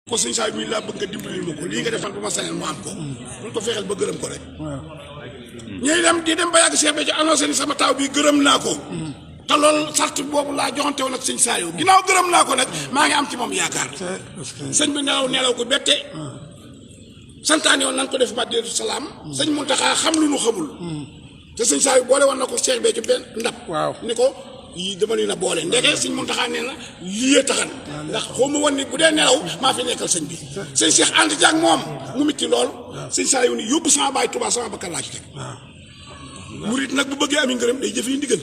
ko sëñ saa mi laa bëgg nga dimbali ma ko lii nga defal bu ma sañal mu am ko mun ko fexeel ba gërëm ko rek ñuy dem di dem ba yàgg Cheikh Béthio annoncé ni sama taaw bi gërëm naa ko te loolu sart boobu laa joxante woon ak sëñ Saliou ginnaaw gërëm naa ko nag maa ngi am ci moom yaakaar sëñ bi nelaw ko bette santaane woon nan ko def Madinatu Salaam sëñ Mountakha xam lu nu xamul te sëñ Saliou boole woon na ko Cheikh Béthio benn ndab ni ko yii dama leen a boole ndeke sëñ Mountakha nee na lii taxan ndax xaw ma woon ni bu dee nelaw maa fi nekkal sëñ bi sëñ Cheikh ànd ci ak moom mu mitti lool sëñ Saliou ni yóbbu sama baay Touba sama bakkan laa ci teg murit nag bu bëggee ami ngërëm day jëfee ndigal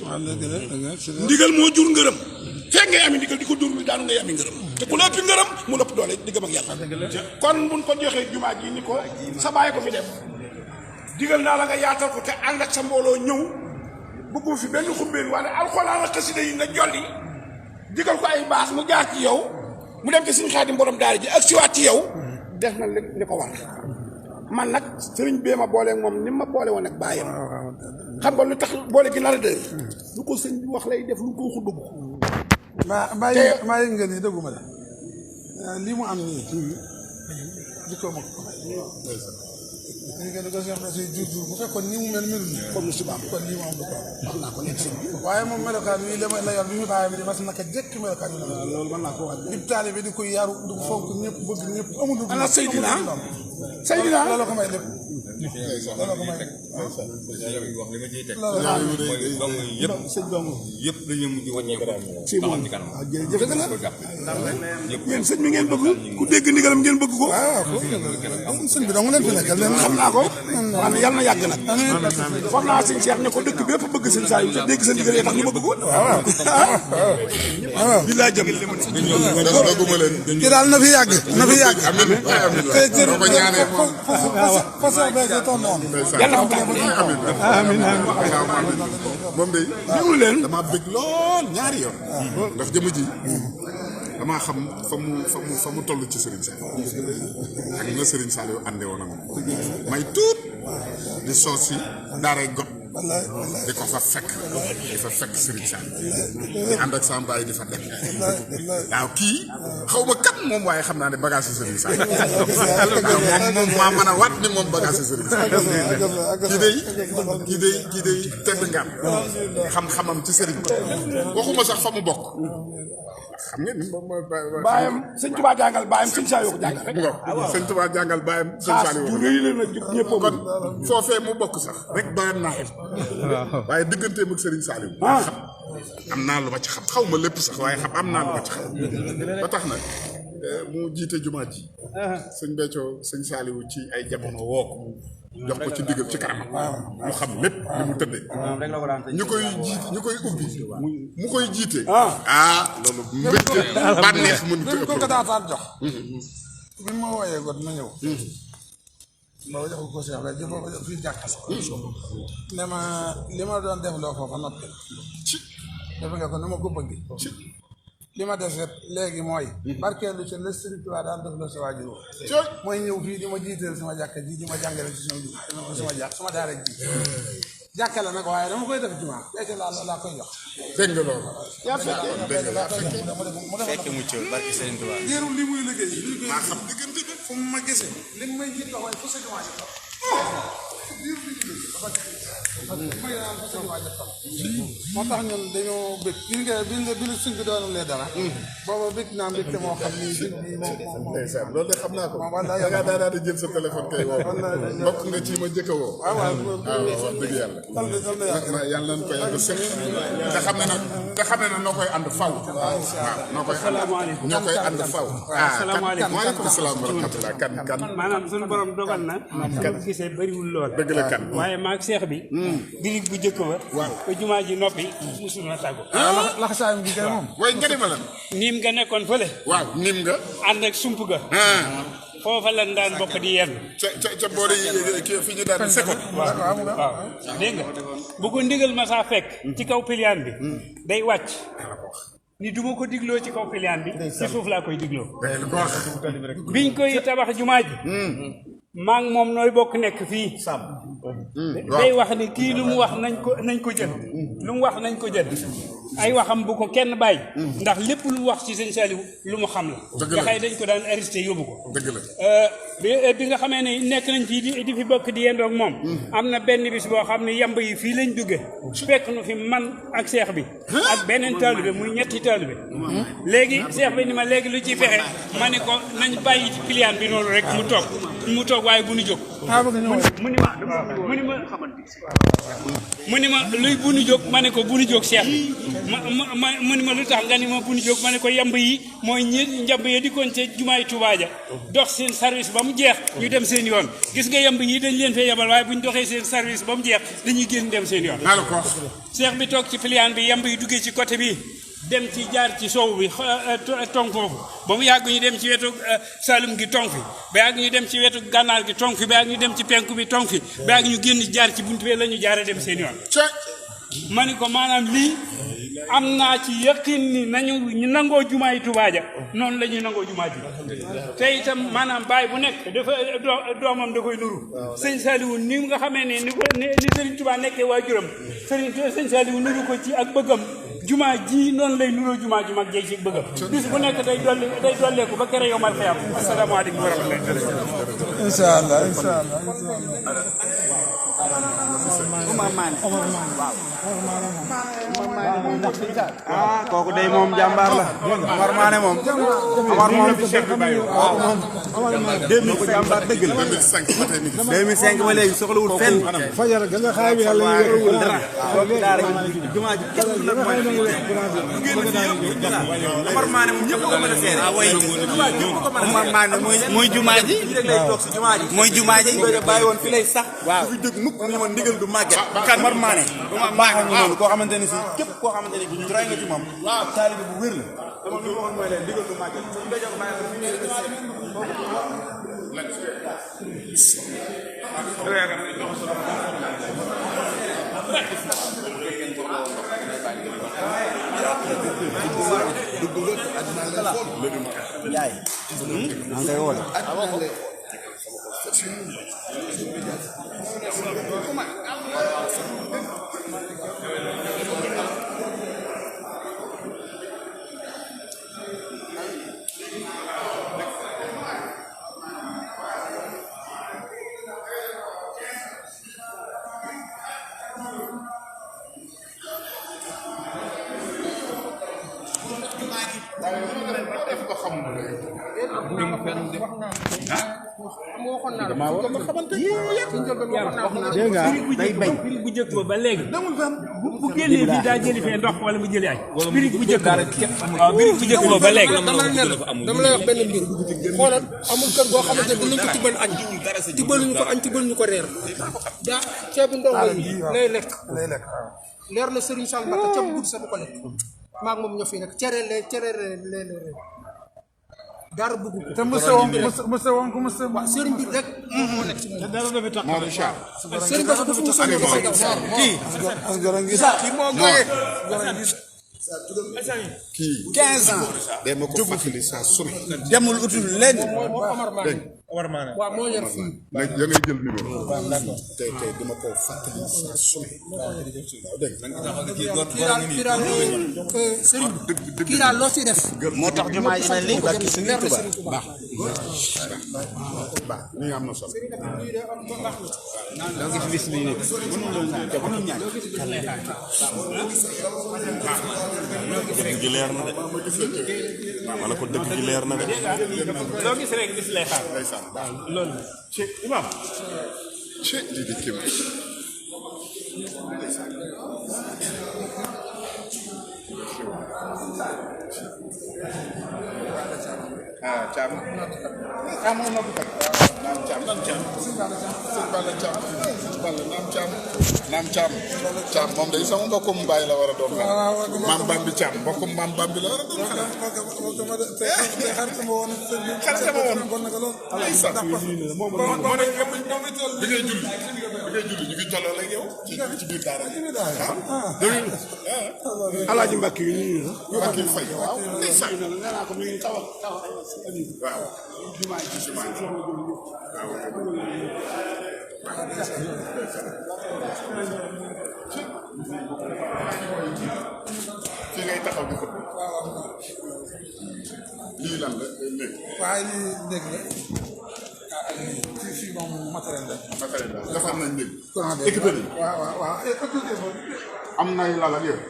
ndigal moo jur ngërëm fekk ngay ami ndigal di ko dur mi daanu ngay ami ngërëm te ku la ëppi ngërëm mu lëpp doole diggam ak yàlla kon buñ ko joxee jumaa ji ni ko sa baay ko fi def digal naa la nga yaatal ko te ànd ak sa mbooloo ñëw bëgguma fi benn xumbeen waaye alxuraan ak xasida yi nga jolli digal ko ay baas mu jaar ci yow mu dem ci suñu Xaadim borom daara ji ak siwaat ci yow def na li ko war man nag sëriñ bee ma booleeg moom ni ma boole woon ak bàyyam xam nga lu tax boole gi nar a dëgg lu ko sëñ bi wax lay def lu ko waxu dugg maa yëg nga nii dëgguma la lii mu am nii jikkoo ma ko bu fekkoon ni mu mel melul comme ni subaam kon lii mu am du ko wax naa ko nekk sëñ bi waaye moom melokaan wi la yor bi mu bàyyi bi di mas naka jekk melokaan wi la loolu mën naa ko wax dib taalibe di koy yaru di ko fonk ñëpp bëgg ñëpp amul du ana Seydina loolu ko may lépp loolu ko may wax li ma ciy teg mooy dong yëpp dañu mujj wàññeeku si moom ci kanam jërëjëf dëgg la yéen sëñ bi ngeen bëgg ku dégg ndigalam ngeen bëgg ko sëñ bi dong leen fi nekkal leen xam naa ko waaw yàlla na yàgg nag foog naa sëñ Cheikh ne ko dëkk bépp bëgg sëñ Saliou te dégg sa ndigal yi tax ñu bëgg ko bi laa jëm kii daal na fi yàgg yàlla ko tàmm moom de déglu leen dama bëgg lool ñaari yoon ndax jëmm ji damaa xam fa mu toll ci Serigne Saliou ak na Serigne Saliou ànde woon ak moom may tuut di soos si daaray got di ko fa fekk Serigne Saliou di ànd ak sama baay di fa dem waaw kii xaw ma kat moom waaye xam naa ne bagage si Serigne Saliou moom maa mën a waat ni moom bagage si Serigne Saliou kii day tedd ngam xam-xamam ci Serigne waxuma sax fa mu bokk xam nga ni moom mooy baayam sëñ Tuubaa jàngal baayam sëñ Saliou ko jàngal rek sëñ Tuubaa jàngal baayam sëñ Saliou du rëy la nag ñëpp kon foofee mu bokk sax rek doyam naa xel waaye digganteem ak Serigne Saliou am naa lu ma ci xam xaw ma lépp sax waaye am naa lu ma ci xam ba tax na mu jiite jumaa ji sëñ Béthio sëñ Saliou ci ay jamono woo ko jox ko ci digal ci kanamam mu xam lépp ni mu tëddee ñu koy ubbi mu koy jiite loolu mbégte bànneex mënut a ëpp ko daataan jox bi ma wooyee got ma ñëw booba jox ko Cheikh Béthio booba fii jàkka sax ne ma li ma doon def loo foofa noppi ci def nga ko na ma ko bëgg li ma def léegi mooy barkeelu ci la Sëriñ Tuubaa daan def la sa waajur mooy ñëw fii di ma jiiteel sama jàkka ji di ma jàngale ci sama daara ji jàkka la nag waaye dama koy def jumaa Béthio laa koy jox dégg nga loolu yaa fekkee fekk mu ci barke Sëriñ Tuubaa diiru li muy liggéey maa xam diggante bi fu mu ma gisee li may jiit la waaye fu sa jumaa ji diiru li liggéey moo tax ñun dañoo bëgg bi la suñ bi doonalee dara booba bëgg naa mbégte moo xam ni sëñ bi moom loolu de xam naa ko dangaa daanaa di jël sa téléphone kay woo bokk nga ci ma njëkk a woo wax dëgg yàlla yàlla nañ ko yàgg sëñ nga xam ne nag noo koy ànd faw waaw noo koy ànd faw waaleykum salaam wa rahmatulah kan maanaam suñu borom dogal na kan gisee bëriwul lool dëgg la kan waaye maag seex bi birig bu njëkk ba ba jumaa ji noppi musul na tàggu laxasaayam gi kay moom way nga dema lan niim nga nekkoon fële waaw nim nga ànd ak sump ga foofa lan daan bokk di yenn ca boori kii fi ñu daan sekon waaw dégg nga bu ko ndigal ma saa fekk ci kaw piliyaan bi day wàcc ni du ma ko digloo ci kaw piliyaan bi ci suuf laa koy digloo biñ koy tabax jumaa ji maa ngi moom nooy bokk nekk fii day wax ni kii lu mu wax nañ ko jël lu mu wax nañ ko jël ay waxam bu ko kenn bàyyi ndax lépp lu mu wax ci sëñ Saliou lu mu xam la jaxay dañ ko daan arrêté yóbbu ko dëgg la bi nga xamee ne nekk nañ fii di fi bokk di yendoog moom am na benn bis boo xam ne yamb yi fii lañ dugge fekk nu fi man ak seex bi ak beneen taalibe muy ñetti taalibe léegi seex bi ni ma léegi lu ci fexe ma ne ko nañ bàyyi ci client bi noonu rek mu toog waaye bu nu jóg mu ni ma luy bu nu jóg ma ne ko bu nu jóg seex bi mu ni ma lu tax nga ni ma bu nu jóg ma ne ko yamb yi mooy njamb yi di kon ca jumaay Tuubaa ja dox seen service ba mu jeex ñu dem seen yoon gis nga yamb yi dañ leen fee yebal waaye bu ñu doxee seen service ba mu jeex dañuy génn dem seen yoon seex bi toog ci pliant bi yamb yi duggee ci côté bi dem ci jaar ci sow bi tonk foofu ba mu yàgg ñu dem ci wetu Saalum gi tonk fi ba yàgg ñu dem ci wetu gànnaar gi tonk fi ba yàgg ñu dem ci penku bi tonk fi ba yàgg ñu génn jaar ci buntu bi la ñu jaare dem seen yoon ma ni ko maanaam lii am naa ci yaqin ni ñu nangoo jumaa yi Tuubaa ja noonu la ñuy nangoo jumaa ji te itam maanaam baay bu nekk dafa doomam da koy nuru sëñ Saliou ni nga xamee ne ni Sëriñ Tuubaa nekkee waajuram sëñ Saliou nuru ko ci ak bëggam jumaa ji noonu lay nuroo jumaa ju mag jey ci bëggam bis bu nekk day dolleeku ba kere yomal xiyam asalaamaaleykum wa rahmatulah incha allah kooku day moom jàmbaar la Omar Mané moom Omar moom démb ko jàmbaar dëgg la 2005 ba léegi soxlawul fenn fajar ga nga xaay bi yàlla yorul dara daara jumaa ji képp nag mooy Omar Mané moom ñëpp ko mën a seere Omar Mané mooy jumaa ji lay toog si jumaa ji mooy jumaa ji ko bàyyi woon fi lay sax du fi jóg mukk ni ma ndigal du màgget kan Omar Mané baax nga noonu koo xamante ne si képp koo xamante ne bi roy nga ci moom taalibe bu wér la dama lu waxoon mooy leen ndigal du màgget suñu dajox bàyyi yaay maa ngi koy woo day bañ birig bu jëkk ba léegi bu génnee fii daa jëli fee ndox wala mu jëli añ birig bu jëkk waaw birig bu jëkk ba léegi dama lay wax benn mbir xoolal amul kër goo xamante ne dinañ ko tibbal añ tibbaluñu ko añ tibbaluñu ko reer daa ceebu ndongo yi lay lekk leer na Serigne Sall Mbacké ceebu guddi sa bu ko lekk maag moom ñoo fi nekk cere lee dara bëgg ko. te mos a woon ko mos a. waaw sëriñ bi rek. moo nekk ci moom. dara dafa tax. Maodo Cheikh. sëriñ bi dafa mos a ñëw dafay daw. kii. kii moo goye. kii 15 ans day ma ko fàttali saa su ne. demul utul leen Omar Mané waaw moo yor fii. nag ya ngay jël numéro. tey dama ko fàttali saa su ne. waaw dégg nga. kii daal loo ciy def. moo tax jumaa ji mel nii barki Sëriñ Tuubaa baax ni am na solo. doo gis bis bi nii mënul ñàkk dëgg gi leer na de wala ko dëgg gi leer na de loo gis rek gis lay xaar loolu ci imam ci lii di kéem Thiam moom na bu tag naam Thiam sëñ Balla Thiam moom day sama mbokkum mbaay la war a doon maam Bambi Thiam mbokkum maam Bambi la war a doon xaritama woon bi ngay julli ñu ngi tolloo ak yow ci biir daara Alaaji Mbàkke yi ñu Mbàkke Fay waaw waaw taxaw di xutba lii lan la léegi waaye lii dégg nga fii moom matériel la. matériel la defar nañ léegi courant bi équipé nañ waaw équipé am nay lal ak yëpp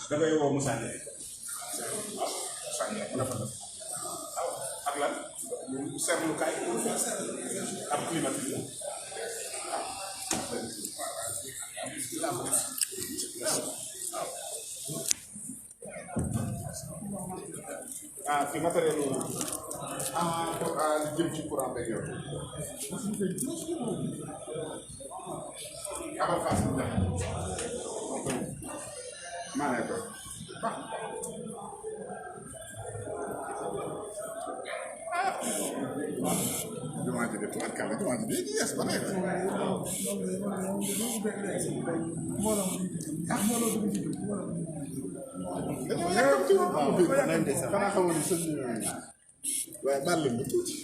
da ngay woo Moussa Ndiaye. ak lan seetlukaay ak climatiseur fi matériel pour jëm ci courant beeg yow abal fas maa ne ko jumaa ji de tubaarkàlla jumaa ji bii yees ba nekk dañoo yàkkam ci woon xanaa xamoon ni sëñ waaye baal leen ba tuuti